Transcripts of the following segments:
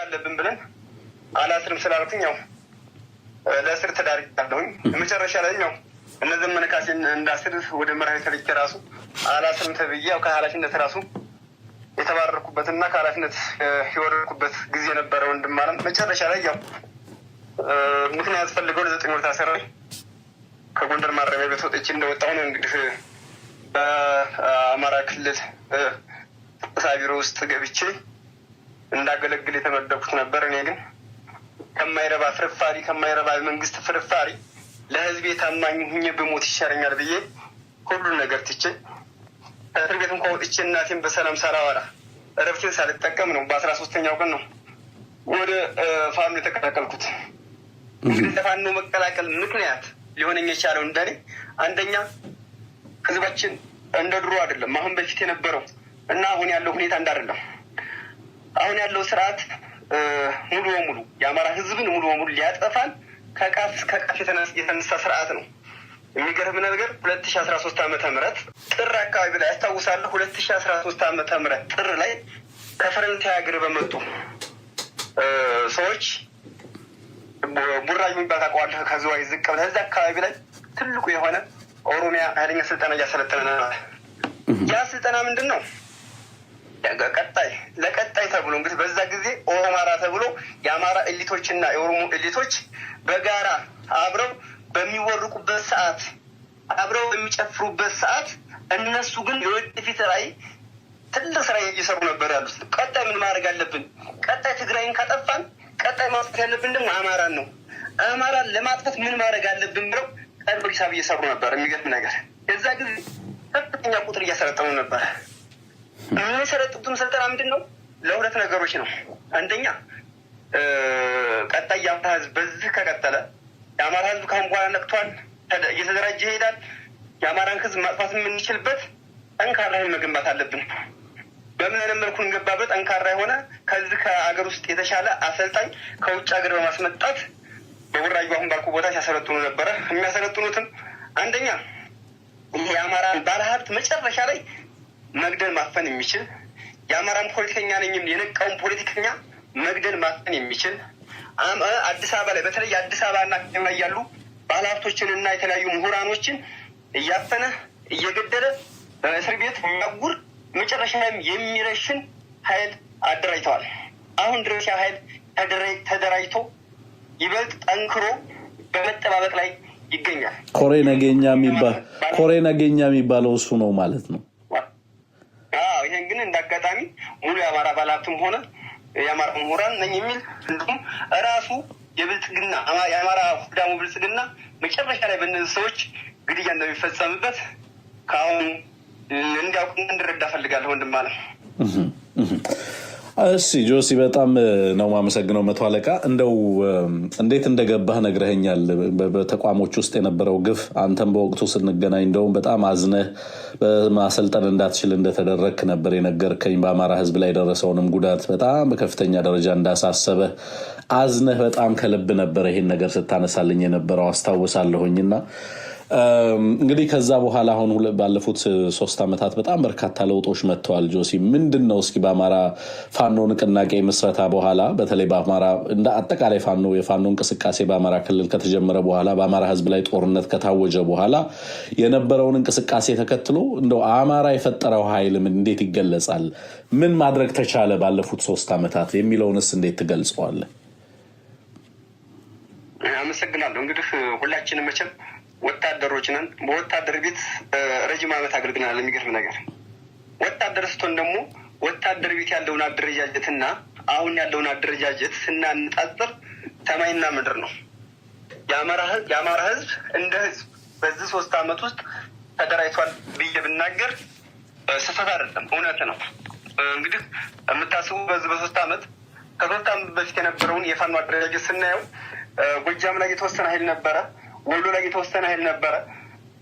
አለብን ብለን አላስርም ስላልኩኝ ያው ለእስር ተዳርጌያለሁኝ። መጨረሻ ላይ ያው እነ ዘመነ ካሴን እንዳስር ወደ መርሃዊ ተልኬ ራሱ አላስርም ተብዬ ያው ከኃላፊነት ራሱ የተባረርኩበትና ከኃላፊነት የወረድኩበት ጊዜ ነበረ። ወንድም አለም መጨረሻ ላይ ያው ምክንያት ፈልገው ለ9 ወር ታስሬ ከጎንደር ማረሚያ ቤት ወጥቼ እንደወጣሁ ነው እንግዲህ በአማራ ክልል ጸጥታ ቢሮ ውስጥ ገብቼ እንዳገለግል የተመደብኩት ነበር። እኔ ግን ከማይረባ ፍርፋሪ፣ ከማይረባ መንግስት ፍርፋሪ ለህዝቤ ታማኝ ሁኜ ብሞት ይሻለኛል ብዬ ሁሉን ነገር ትቼ ከእስር ቤት እንኳ ወጥቼ እናቴን በሰላም ሳላወራ እረፍቴን ሳልጠቀም ነው በ13ኛው ቀን ነው ወደ ፋኖ የተቀላቀልኩት። እንግዲህ ለፋኖ መቀላቀል ምክንያት ሊሆነኝ የቻለው እንደኔ አንደኛ ህዝባችን እንደ ድሮ አይደለም። አሁን በፊት የነበረው እና አሁን ያለው ሁኔታ እንዳይደለም። አሁን ያለው ስርዓት ሙሉ በሙሉ የአማራ ህዝብን ሙሉ በሙሉ ሊያጠፋን ከቃፍ እስከ ቃፍ የተነሳ ስርዓት ነው። የሚገርም ነገር 2013 ዓመተ ምህረት ጥር አካባቢ ላይ ያስታውሳለሁ። 2013 ዓመተ ምህረት ጥር ላይ ከፈረንሳይ ሀገር በመጡ ሰዎች ቡራዩ የሚባል ታውቀዋለህ? ከዝዋይ ዝቅ ብለህ እዛ አካባቢ ላይ ትልቁ የሆነ ኦሮሚያ ኃይለኛ ስልጠና እያሰለጠነ ነበር። ያ ስልጠና ምንድን ነው? ቀጣይ ለቀጣይ ተብሎ እንግዲህ በዛ ጊዜ ኦሮማራ ተብሎ የአማራ elite ኦች እና የኦሮሞ elite ኦች በጋራ አብረው በሚወርቁበት ሰዓት፣ አብረው በሚጨፍሩበት ሰዓት እነሱ ግን የወደፊት ራዕይ ትልቅ ስራ እየሰሩ ነበር ያሉት። ቀጣይ ምን ማድረግ አለብን? ቀጣይ ትግራይን ካጠፋን ቀጣይ ማጥፋት ያለብን ደግሞ አማራን ነው። አማራን ለማጥፋት ምን ማድረግ አለብን ብለው ቀድሞ ሂሳብ እየሰሩ ነበር። የሚገርም ነገር የዛ ጊዜ ከፍተኛ ቁጥር እያሰለጠኑ ነበር። የሚሰለጥኑትም ስልጠና ምንድን ነው? ለሁለት ነገሮች ነው። አንደኛ ቀጣይ የአማራ ህዝብ በዚህ ከቀጠለ የአማራ ህዝብ ካሁን በኋላ ነቅቷል፣ እየተደራጀ ይሄዳል። የአማራን ህዝብ ማጥፋት የምንችልበት ጠንካራ ኃይል መገንባት አለብን። በምን አይነት መልኩ እንገባበት? ጠንካራ የሆነ ከዚህ ከሀገር ውስጥ የተሻለ አሰልጣኝ ከውጭ ሀገር በማስመጣት በቡራዩ አሁን ባልኩ ቦታ ሲያሰለጥኑ ነበረ። የሚያሰለጥኑትም አንደኛ ይህ የአማራን ባለሀብት መጨረሻ ላይ መግደል ማፈን የሚችል፣ የአማራን ፖለቲከኛ ነኝም የነቃውን ፖለቲከኛ መግደል ማፈን የሚችል፣ አዲስ አበባ ላይ በተለይ አዲስ አበባ እና ላይ ያሉ ባለሀብቶችን እና የተለያዩ ምሁራኖችን እያፈነ እየገደለ በእስር ቤት የሚያጉር መጨረሻ ላይም የሚረሽን ኃይል አደራጅተዋል። አሁን ድረስ ያ ኃይል ተደራጅቶ ይበልጥ ጠንክሮ በመጠባበቅ ላይ ይገኛል። ኮሬ ነገኛ የሚባለው እሱ ነው ማለት ነው። ይሄን ግን እንደ አጋጣሚ ሙሉ የአማራ ባለሀብትም ሆነ የአማራ ምሁራን ነኝ የሚል እንዲሁም እራሱ የብልጽግና የአማራ ሁዳሙ ብልጽግና መጨረሻ ላይ በእነዚህ ሰዎች ግድያ እንደሚፈጸምበት ከአሁኑ እንዲያውቅ እንድረዳ ፈልጋለሁ ወንድም አለ። እሺ ጆሲ፣ በጣም ነው የማመሰግነው። መቶ አለቃ እንደው እንዴት እንደገባህ ነግረኸኛል። በተቋሞች ውስጥ የነበረው ግፍ አንተም በወቅቱ ስንገናኝ እንደውም በጣም አዝነህ በማሰልጠን እንዳትችል እንደተደረግክ ነበር የነገርከኝ። በአማራ ሕዝብ ላይ የደረሰውንም ጉዳት በጣም በከፍተኛ ደረጃ እንዳሳሰበ አዝነህ በጣም ከልብ ነበር ይሄን ነገር ስታነሳልኝ የነበረው አስታውሳለሁኝና እንግዲህ ከዛ በኋላ አሁን ባለፉት 3 ዓመታት በጣም በርካታ ለውጦች መጥተዋል። ጆሲ፣ ምንድን ነው እስኪ በአማራ ፋኖ ንቅናቄ ምስረታ በኋላ በተለይ በአማራ እንደ አጠቃላይ ፋኖ የፋኖ እንቅስቃሴ በአማራ ክልል ከተጀመረ በኋላ በአማራ ህዝብ ላይ ጦርነት ከታወጀ በኋላ የነበረውን እንቅስቃሴ ተከትሎ እንደው አማራ የፈጠረው ኃይል እንዴት ይገለጻል? ምን ማድረግ ተቻለ ባለፉት 3 ዓመታት የሚለውንስ እንዴት ትገልጸዋለህ? አመሰግናለሁ። እንግዲህ ሁላችንም መቼም ወታደሮች ነን። በወታደር ቤት ረጅም ዓመት አገልግለናል። የሚገርም ነገር ወታደር ስትሆን ደግሞ ወታደር ቤት ያለውን አደረጃጀትና አሁን ያለውን አደረጃጀት ስናነጻጽር ሰማይና ምድር ነው። የአማራ ህዝብ እንደ ህዝብ በዚህ 3 ዓመት ውስጥ ተደራጅቷል ብዬ ብናገር ስህተት አይደለም፣ እውነት ነው። እንግዲህ የምታስቡ በዚህ በ3 ዓመት ከ3 ዓመት በፊት የነበረውን የፋኖ አደረጃጀት ስናየው ጎጃም ላይ የተወሰነ ኃይል ነበረ። ወሎ ላይ የተወሰነ ኃይል ነበረ።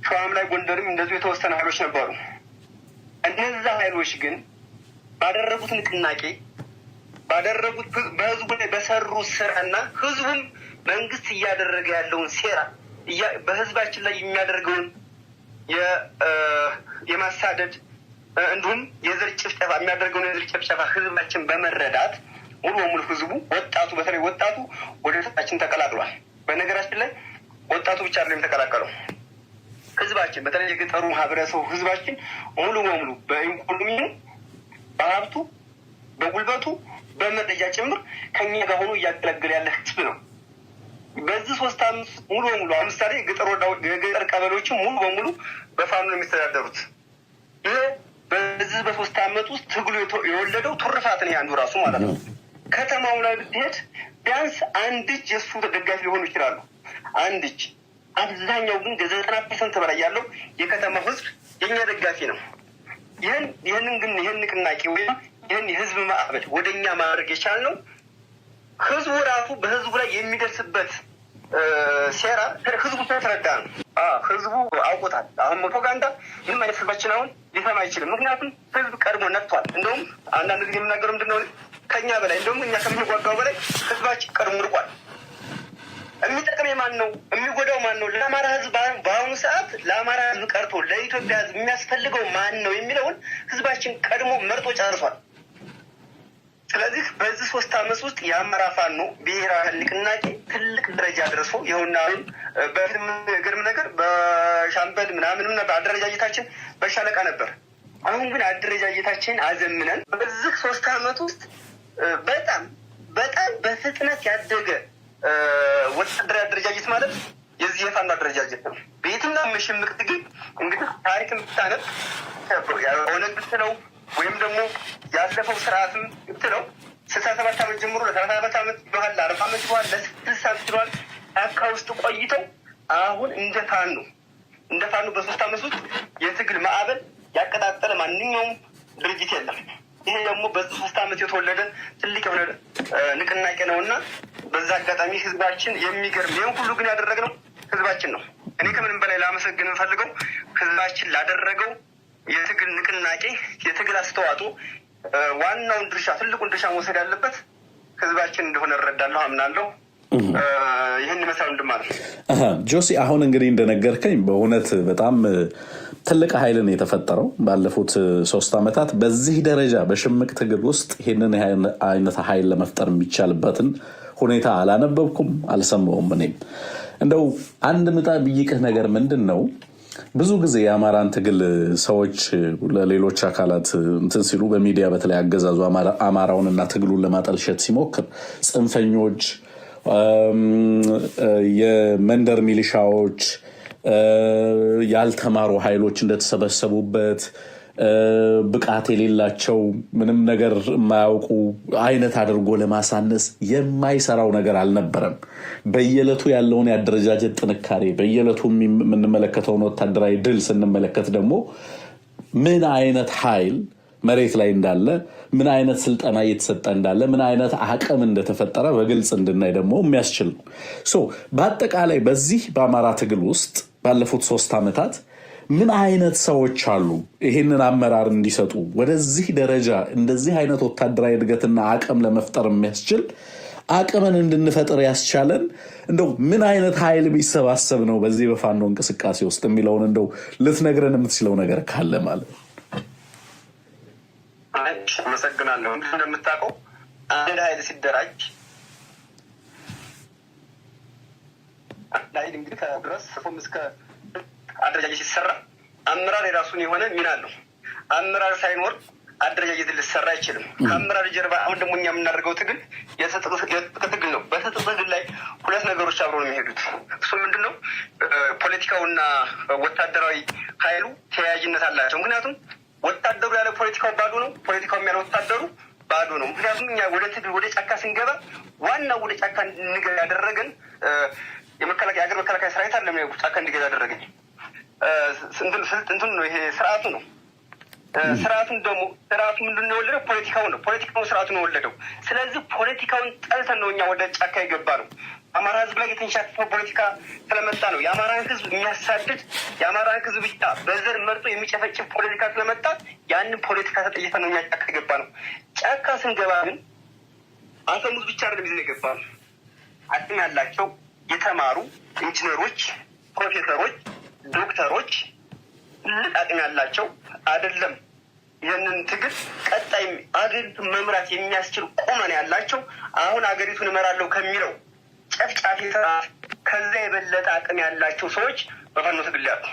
ሸዋም ላይ ጎንደርም እንደዚሁ የተወሰነ ኃይሎች ነበሩ። እነዛ ኃይሎች ግን ባደረጉት ንቅናቄ ባደረጉት በህዝቡ ላይ በሰሩት ስራና ህዝቡም መንግስት እያደረገ ያለውን ሴራ በህዝባችን ላይ የሚያደርገውን የማሳደድ እንዲሁም የዘር ጭፍጨፋ የሚያደርገውን የዘር ጭፍጨፋ ህዝባችን በመረዳት ሙሉ በሙሉ ህዝቡ፣ ወጣቱ፣ በተለይ ወጣቱ ወደ ታችን ተቀላቅሏል። በነገራችን ላይ ወጣቱ ብቻ አይደለም የተቀላቀለው። ህዝባችን፣ በተለይ የገጠሩ ማህበረሰቡ ህዝባችን ሙሉ በሙሉ በኢኮኖሚው፣ በሀብቱ፣ በጉልበቱ፣ በመረጃ ጭምር ከኛ ጋር ሆኖ እያገለገለ ያለ ህዝብ ነው። በዚህ 3 ዓመት ሙሉ በሙሉ አሁን ምሳሌ የገጠር ቀበሌዎችን ሙሉ በሙሉ በፋኖ ነው የሚተዳደሩት። ይሄ በዚህ በ3 ዓመት ውስጥ ትግሉ የወለደው ትሩፋት ነው አንዱ ራሱ ማለት ነው። ከተማው ላይ ብትሄድ ቢያንስ አንድ እጅ የእሱ ደጋፊ ሊሆኑ ይችላሉ። አንድ እጅ። አብዛኛው ግን ከ90% በላይ ያለው የከተማው ህዝብ የኛ ደጋፊ ነው። ይህንን ግን ይህን ንቅናቄ ወይም ይህን የህዝብ ማዕበል ወደ እኛ ማድረግ የቻልነው ህዝቡ ራሱ በህዝቡ ላይ የሚደርስበት ሴራ ህዝቡ ስለተረዳ ነው። ህዝቡ አውቆታል። አሁን ፕሮፓጋንዳ ምንም አይነት ህዝባችን አሁን ሊሰማ አይችልም። ምክንያቱም ህዝብ ቀድሞ ነቅቷል። እንደውም አንዳንድ ጊዜ የምናገረው ምንድን ነው፣ ከኛ በላይ፣ እንደውም እኛ ከምንጓጋው በላይ ህዝባችን ቀድሞ ርቋል። የሚጠቅም ማን ነው? የሚጎዳው ማን ነው? ለአማራ ህዝብ በአሁኑ ሰዓት፣ ለአማራ ህዝብ ቀርቶ ለኢትዮጵያ ህዝብ የሚያስፈልገው ማን ነው የሚለውን ህዝባችን ቀድሞ መርጦ ጨርሷል። ስለዚህ በዚህ 3 ዓመት ውስጥ የአማራ ፋኖ ብሔራዊ ንቅናቄ ትልቅ ደረጃ ደርሶ ይኸውና፣ በፊት ግርም ነገር በሻምበል ምናምንም ነበር አደረጃጀታችን፣ በሻለቃ ነበር። አሁን ግን አደረጃጀታችን አዘምነን በዚህ 3 ዓመት ውስጥ በጣም በጣም በፍጥነት ያደገ ወታደራዊ አደረጃጀት ማለት የዚህ የፋኖ አደረጃጀት ነው። በየትኛውም የሽምቅ ትግል እንግዲህ ታሪክን ብታነብ፣ ኦነግ ብትለው ወይም ደግሞ ያለፈው ስርዓትም ብትለው፣ 67 ዓመት ጀምሮ ለ37 ዓመት ይለዋል፣ ለ40 ዓመት ይለዋል፣ ለ60 ዓመት ይለዋል፣ ጫካ ውስጥ ቆይተው አሁን እንደ ፋኖ በ3 ዓመት ውስጥ የትግል ማዕበል ያቀጣጠለ ማንኛውም ድርጅት የለም። ይሄ ደግሞ በዚህ 3 ዓመት የተወለደ ትልቅ የሆነ ንቅናቄ ነው እና በዛ አጋጣሚ ህዝባችን የሚገርም፣ ይህን ሁሉ ግን ያደረግነው ህዝባችን ነው። እኔ ከምንም በላይ ላመሰግን የምፈልገው ህዝባችን ላደረገው የትግል ንቅናቄ፣ የትግል አስተዋጽኦ ዋናውን ድርሻ፣ ትልቁን ድርሻ መውሰድ ያለበት ህዝባችን እንደሆነ እረዳለሁ፣ አምናለሁ። ይህን ይመስላል ወንድም። ጆሲ፣ አሁን እንግዲህ እንደነገርከኝ በእውነት በጣም ትልቅ ኃይልን የተፈጠረው ባለፉት 3 ዓመታት በዚህ ደረጃ በሽምቅ ትግል ውስጥ ይህንን አይነት ኃይል ለመፍጠር የሚቻልበትን ሁኔታ አላነበብኩም፣ አልሰማውም። እኔም እንደው አንድ ምጠይቅህ ነገር ምንድን ነው፣ ብዙ ጊዜ የአማራን ትግል ሰዎች ለሌሎች አካላት እንትን ሲሉ በሚዲያ፣ በተለይ አገዛዙ አማራውንና ትግሉን ለማጠልሸት ሲሞክር፣ ጽንፈኞች፣ የመንደር ሚሊሻዎች፣ ያልተማሩ ኃይሎች እንደተሰበሰቡበት፣ ብቃት የሌላቸው፣ ምንም ነገር የማያውቁ አይነት አድርጎ ለማሳነስ የማይሰራው ነገር አልነበረም። በየዕለቱ ያለውን የአደረጃጀት ጥንካሬ፣ በየዕለቱ የምንመለከተውን ወታደራዊ ድል ስንመለከት ደግሞ ምን አይነት ኃይል መሬት ላይ እንዳለ፣ ምን አይነት ስልጠና እየተሰጠ እንዳለ፣ ምን አይነት አቅም እንደተፈጠረ በግልጽ እንድናይ ደግሞ የሚያስችል ነው። So በአጠቃላይ በዚህ በአማራ ትግል ውስጥ ባለፉት 3 ዓመታት ምን አይነት ሰዎች አሉ ይህንን አመራር እንዲሰጡ፣ ወደዚህ ደረጃ እንደዚህ አይነት ወታደራዊ እድገትና አቅም ለመፍጠር የሚያስችል አቅምን እንድንፈጥር ያስቻለን እንደው ምን አይነት ኃይል ቢሰባሰብ ነው በዚህ በፋኖ እንቅስቃሴ ውስጥ የሚለውን እንደው ልትነግረን የምትችለው ነገር ካለ ማለት ነው። አመሰግናለሁ። እንደምታውቀው አንድ ኃይል ሲደራጅ፣ አንድ ኃይል እንግዲህ ከድረስ እስከ አደረጃጀት ሲሰራ አመራር የራሱን የሆነ ሚና አለው። አመራር ሳይኖር አደረጃጀት ሊሰራ አይችልም። ከአመራር ጀርባ አሁን ደግሞ እኛ የምናደርገው ትግል የትጥቅ ትግል ነው። በትጥቅ ትግል ላይ ሁለት ነገሮች አብሮ ነው የሚሄዱት። እሱ ምንድን ነው? ፖለቲካውና ወታደራዊ ኃይሉ ተያያዥነት አላቸው። ምክንያቱም ወታደሩ ያለ ፖለቲካው ባዶ ነው፣ ፖለቲካውም ያለ ወታደሩ ባዶ ነው። ምክንያቱም እኛ ወደ ትግል ወደ ጫካ ስንገባ ዋናው ወደ ጫካ እንድንገባ ያደረገን የመከላከያ፣ የሀገር መከላከያ ሰራዊት አለ ጫካ እንዲገባ ያደረገኝ እንትን ነው፣ ይሄ ስርዓቱ ነው። ስርዓቱን ደግሞ፣ ስርዓቱ ምንድን ነው የወለደው? ፖለቲካው ነው። ፖለቲካው ስርዓቱን የወለደው። ስለዚህ ፖለቲካውን ጠልተን ነው እኛ ወደ ጫካ የገባነው። አማራ ህዝብ ላይ የተንሻፈፈው ፖለቲካ ስለመጣ ነው። የአማራን ህዝብ የሚያሳድድ፣ የአማራን ህዝብ ብቻ በዘር መርጦ የሚጨፈጭፍ ፖለቲካ ስለመጣ ያንን ፖለቲካ ተጠይፈን ነው እኛ ጫካ የገባነው። ጫካ ስንገባ ግን አፈሙዝ ብቻ አይደለም ይዘን የገባነው። አቅም ያላቸው የተማሩ ኢንጂነሮች፣ ፕሮፌሰሮች፣ ዶክተሮች፣ ትልቅ አቅም ያላቸው አይደለም። ይህንን ትግል ቀጣይ አገሪቱን መምራት የሚያስችል ቁመና ያላቸው፣ አሁን አገሪቱን እመራለሁ ከሚለው ጨፍጫፊ ስርዓት ከዛ የበለጠ አቅም ያላቸው ሰዎች በፋኖ ትግል ያሉ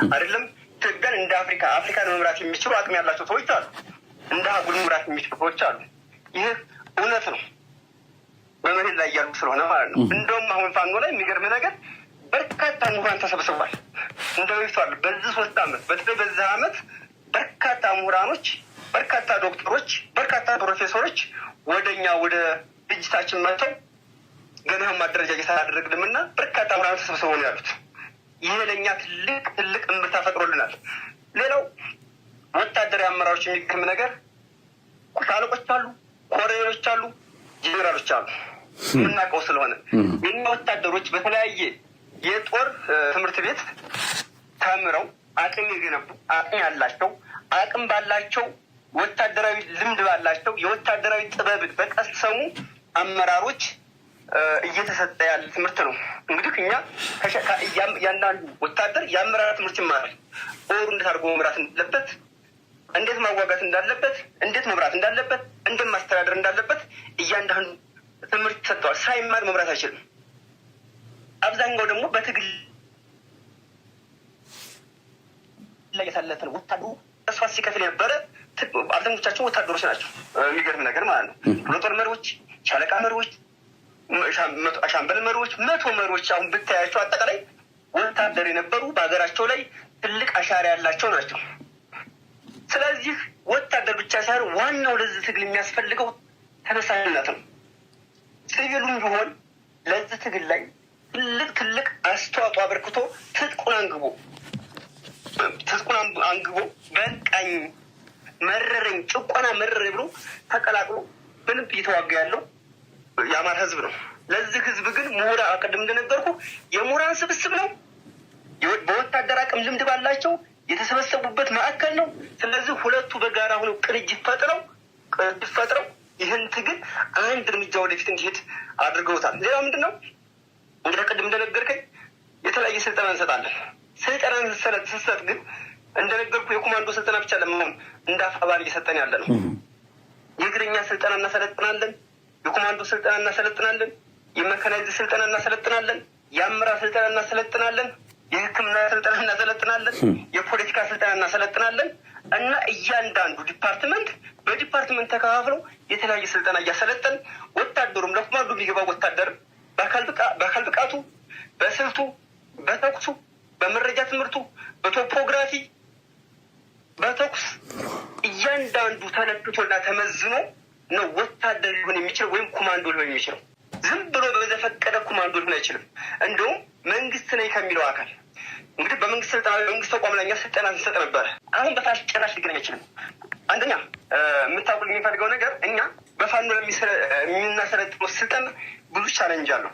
አይደለም። ኢትዮጵያን እንደ አፍሪካ፣ አፍሪካን መምራት የሚችሉ አቅም ያላቸው ሰዎች አሉ። እንደ አህጉር መምራት የሚችሉ ሰዎች አሉ። ይህ እውነት ነው፣ በመሬት ላይ ያሉ ስለሆነ ማለት ነው። እንደውም አሁን ፋኖ ላይ የሚገርም ነገር በርካታ ምሁራን ተሰብስቧል። እንደ በፊቱ አለ። በዚህ 3 ዓመት፣ በተለይ በዚህ አመት በርካታ ምሁራኖች፣ በርካታ ዶክተሮች፣ በርካታ ፕሮፌሰሮች ወደኛ ወደ ድርጅታችን መጥተው ገና ማደረጃጀት አላደረግንም እና በርካታ ምሁራን ተሰብስበው ነው ያሉት። ይህ ለእኛ ትልቅ ትልቅ እምርታ ፈጥሮልናል። ሌላው ወታደራዊ አመራሮች የሚገርም ነገር ሻለቆች አሉ፣ ኮሎኔሎች አሉ፣ ጄኔራሎች አሉ። የምናውቀው ስለሆነ የኛ ወታደሮች በተለያየ የጦር ትምህርት ቤት ተምረው አቅም የገነቡ፣ አቅም ያላቸው፣ አቅም ባላቸው፣ ወታደራዊ ልምድ ባላቸው፣ የወታደራዊ ጥበብን በቀሰሙ አመራሮች እየተሰጠ ያለ ትምህርት ነው። እንግዲህ እኛ እያንዳንዱ ወታደር የአመራር ትምህርት ይማራል። ጦሩ እንዴት አድርጎ መምራት እንዳለበት፣ እንዴት ማዋጋት እንዳለበት፣ እንዴት መምራት እንዳለበት፣ እንዴት ማስተዳደር እንዳለበት እያንዳንዱ ትምህርት ሰጥተዋል። ሳይማር መምራት አይችልም። አብዛኛው ደግሞ በትግል ላይ ያሳለፈ ነው። ወታደሩ ተስፋ ሲከፍል የነበረ አብዛኞቻቸው ወታደሮች ናቸው። የሚገርም ነገር ማለት ነው። ጦር መሪዎች፣ ሻለቃ መሪዎች፣ ሻምበል መሪዎች፣ መቶ መሪዎች አሁን ብታያቸው አጠቃላይ ወታደር የነበሩ በሀገራቸው ላይ ትልቅ አሻራ ያላቸው ናቸው። ስለዚህ ወታደር ብቻ ሳይሆን ዋናው ለዚህ ትግል የሚያስፈልገው ተነሳሽነት ነው። ሲቪሉም ቢሆን ለዚህ ትግል ላይ ትልቅ ትልቅ አስተዋጽኦ አበርክቶ ትጥቁን አንግቦ በቃኝ፣ መረረኝ፣ ጭቆና መረረኝ ብሎ ተቀላቅሎ በልብ እየተዋጋ ያለው የአማራ ህዝብ ነው። ለዚህ ህዝብ ግን ምሁራ ቅድም እንደነገርኩ የምሁራን ስብስብ ነው። በወታደር አቅም ልምድ ባላቸው የተሰበሰቡበት ማዕከል ነው። ስለዚህ ሁለቱ በጋራ ሆነው ቅንጅት ፈጥረው ይህን ትግል አንድ እርምጃ ወደፊት እንዲሄድ አድርገውታል። ሌላው ምንድን ነው? እንግዲህ ቅድም እንደነገርከኝ የተለያየ ስልጠና እንሰጣለን። ስልጠና ስሰጥ ግን እንደነገርኩ የኮማንዶ ስልጠና ብቻ ለመሆን እንደ አፋባን እየሰጠን ያለ ነው። የእግረኛ ስልጠና እናሰለጥናለን። የኮማንዶ ስልጠና እናሰለጥናለን። የመካናይዝድ ስልጠና እናሰለጥናለን። የአመራር ስልጠና እናሰለጥናለን። የሕክምና ስልጠና እናሰለጥናለን። የፖለቲካ ስልጠና እናሰለጥናለን። እና እያንዳንዱ department በ department ተከፋፍለው የተለያየ ስልጠና እያሰለጠን ወታደሩም ለኮማንዶ የሚገባው ወታደርም በአካል ብቃቱ፣ በስልቱ፣ በተኩሱ፣ በመረጃ ትምህርቱ፣ በ topography፣ በተኩስ እያንዳንዱ ተለክቶና ተመዝኖ ነው ወታደር ሊሆን የሚችለው ወይም ኮማንዶ ሊሆን የሚችለው። ዝም ብሎ በዘፈቀደ ኮማንዶ ሊሆን አይችልም። እንደውም መንግስት ነኝ ከሚለው አካል እንግዲህ በመንግስት ስልጠና በመንግስት ተቋም ላይ እኛ ስልጠና ስንሰጥ ነበረ። አሁን በፋሽ ጭራሽ ሊገናኝ አይችልም። አንደኛ የምታውቁ የሚፈልገው ነገር እኛ በፋኖ የምናሰለጥነው ስልጠና ብዙ challenge አለው።